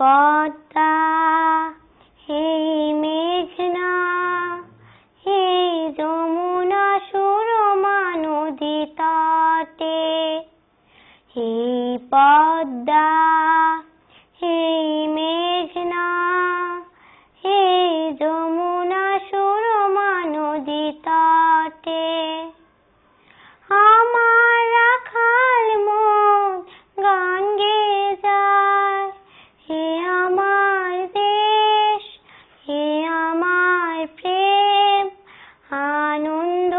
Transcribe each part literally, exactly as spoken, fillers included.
পদ্মা, হে মেঘনা, হে যমুনা সুরমা নদী তটে। হে পদ্মা, হে মেঘনা, হে যমুনা সুরমা নদী তটে। আমার রাখাল মন গান গেয়ে যায়, হে আমার দেশ, হে আমার প্রেম, আনন্দ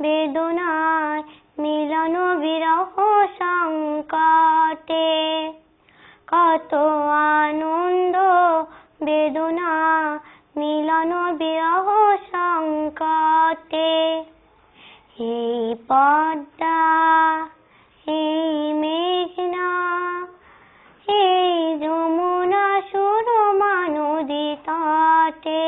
বেদনায় মিলন বিরহ সংকটে। কত আনন্দ বেদনা মিলন বিরহ সংকটে। হে পদ্মা, হে মেঘনা, হে যমুনা সুরমা নদী তটে।